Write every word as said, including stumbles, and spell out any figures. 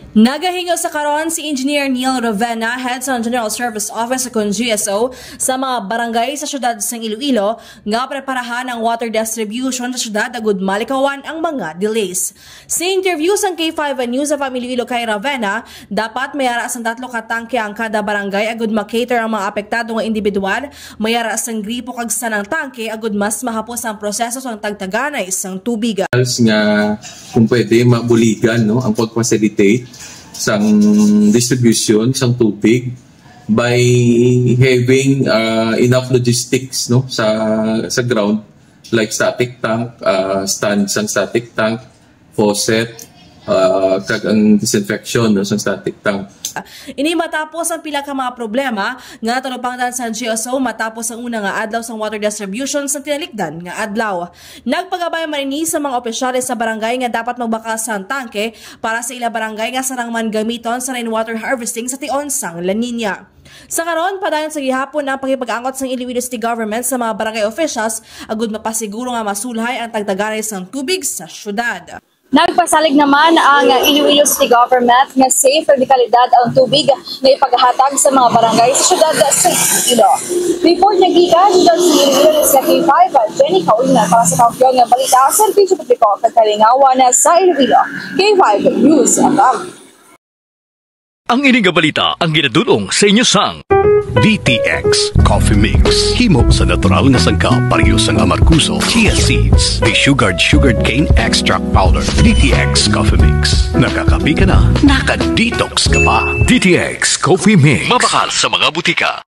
Nagahingaw sa karon si Engineer Neil Ravena, head sa General Service Office o kon G S O, sa mga barangay sa siyudad sang Iloilo nga preparahan ang water distribution sa siyudad agud malikawan ang mga delays. Sa interview sang K five News F M Iloilo kay Ravena, dapat may ara sang tatlo ka tangke ang kada barangay agud ma-cater ang mga apektado nga individual, may ara sang gripo kag sanang tangke agud mas mahapos ang proseso sang tagtaganay sang tubig. Nga kung pwede, mabuligan, no, ang pag-facilitate sang distribution sang tubig by having uh, enough logistics, no, sa sa ground, like static tank, uh, stand sang static tank, faucet, uh, kag ang disinfection, no, sang static tank. Ini matapos ang pila ka mga problema nga natalupangdan sa G S O matapos ang una nga adlaw sang water distribution sa tinalikdan nga adlaw. Nagpagabay man ini sa mga opisyales sa barangay nga dapat magbakal sang tangke para sa ila barangay nga sarang man gamiton sa rainwater harvesting sa tion sang La Niña. Sa karon, padayon sa gihapon ang pakipag-angot sang Iloilo City Government sa mga barangay officials agud mapasiguro nga masulhay ang tagtaganay sang tubig sa syudad. Nagpasalig naman ang Iloilo City Government nga safe ug kalidad ang tubig nga ipagahatag sa mga barangay sa syudad sa Iloilo. Report nga gikan sa Iloilo sa K five, Jenny Kaulina para sa Kampiyon nga Balita, Serbisyo Publiko kag Kalingawan sa Iloilo, K five News F M. Ang ini nga balita ang ginadul-ong sa inyo sang D T X Coffee Mix. Himo sa natural nga sangkap, pareho sang amargoso, chia seeds, desugared sugarcane extract powder. D T X Coffee Mix. Nakakape ka na, naka-detox ka pa. D T X Coffee Mix. Mabakal sa mga butika.